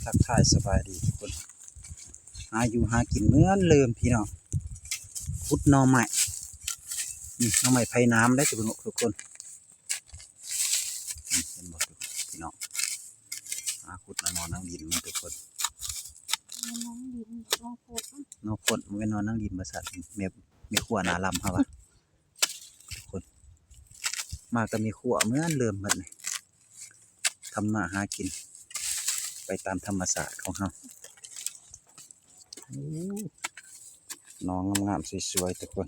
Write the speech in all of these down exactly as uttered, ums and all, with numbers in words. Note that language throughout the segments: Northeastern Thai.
ทักทายสบายดีทุกคน หาอยู่หากินเหมือนเดิมพี่น้อง ขุดหน่อไม้ นี่หน่อไม้ไผ่น้ำได้ทุกคน ทุกคน นี่เห็นบ่พี่น้อง หาขุดหน่อนางดินมันทุกคน หน่อไม้ดิน หน่อไม้ หน่อไม้ มันเป็นหน่อนางดินประสาท แม่ แม่ครัวหน้าลำเฮาว่า ทุกคน มาก็มีครัวเหมือนเดิมหมดเลย ทำมาหากิน ไปตามธรรมชาติของเฮา โอ้ หน่องามๆ สวยๆ ทุกคน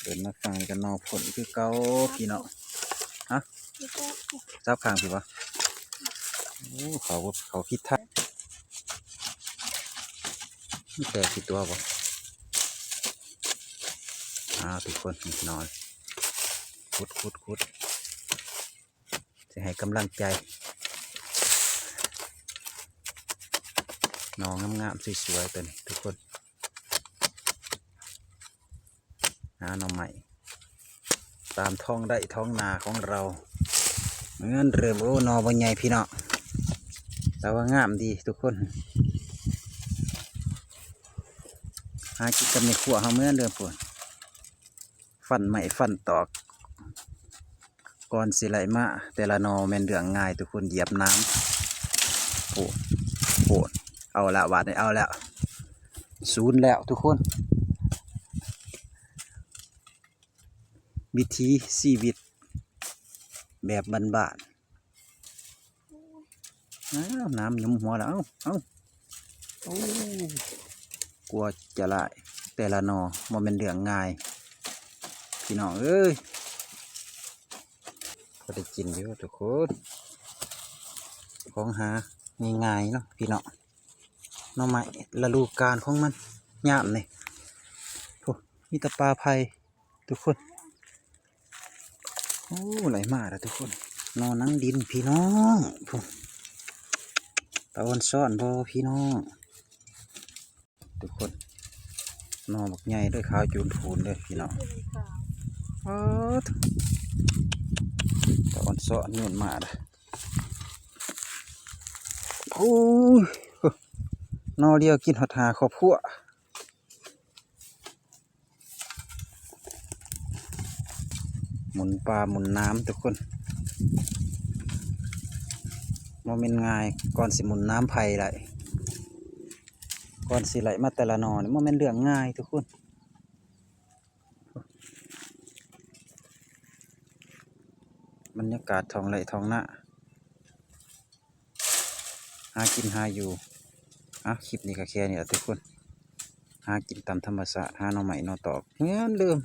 เดินมาฟังกันหน่อผลคือเก่าพี่น้อง ฮะ จับข้างสิวะ โอ้ เขา เขาคิดท่า มันแตกกี่ตัวบ่ อ้าว ทุกคน นี่หน่อ ขุด ขุด ขุด จะให้กำลังใจ หน่องามๆ สวยๆ ตัวนี้ ทุกคน หาหน่อไม้ ตามท้องไร่ท้องนาของเรา เหมือนเดิม โอ้ หน่อบ่ใหญ่พี่น้อง แต่ว่างามดีทุกคน หากินกับแม่ครัวเฮาเหมือนเดิมพู้น ฟันไม้ฟันตอก ก่อนสิไหลมา แต่ละหน่อแม่นเรื่องง่าย ทุกคน เหยียบน้ำ โอ้ โอ้ เอาละ บาดนี้เอาแล้ว ศูนย์แล้วทุกคน วิถีชีวิตแบบบ้านๆ อ้าว น้ำหยุมหัวแล้ว เอ้า เอ้า โอ้ กลัวจะหลาย แต่ละหน่อบ่แม่นเรื่องง่าย พี่น้องเอ้ย พอได้กินอยู่ทุกคน ของหาง่ายๆ เนาะพี่น้อง หน่อไม้ฤดูกาลของมัน ยามนี่ โอ้ มีแต่ปลาไผ่ ทุกคน โอ้ ไหลมาแล้วทุกคน หน่อนางดินพี่น้อง โอ้ ตาอ่อนซ้อนบ่พี่น้อง ทุกคน หน่อบักใหญ่เลย ขาวจูนพูนเลยพี่น้อง ป๊าด ตาอ่อนซ้อนโยนมาละ โอ้ย หน่อเดียวกินฮอดห้าครอบครัว หมุนปลาหมุนน้ำทุกคน บ่แม่นง่าย ก่อนสิหมุนน้ำไผ่ได้ ก่อนสิไหลมาแต่ละหน่อนี่บ่แม่นเรื่องง่ายทุกคน บรรยากาศท้องไร่ท้องนา หากินหาอยู่ อ่ะ คลิปนี้ก็แค่นี้ละทุกคน หากินตามธรรมชาติ หาหน่อไม้หน่อตอกเหมือนเดิม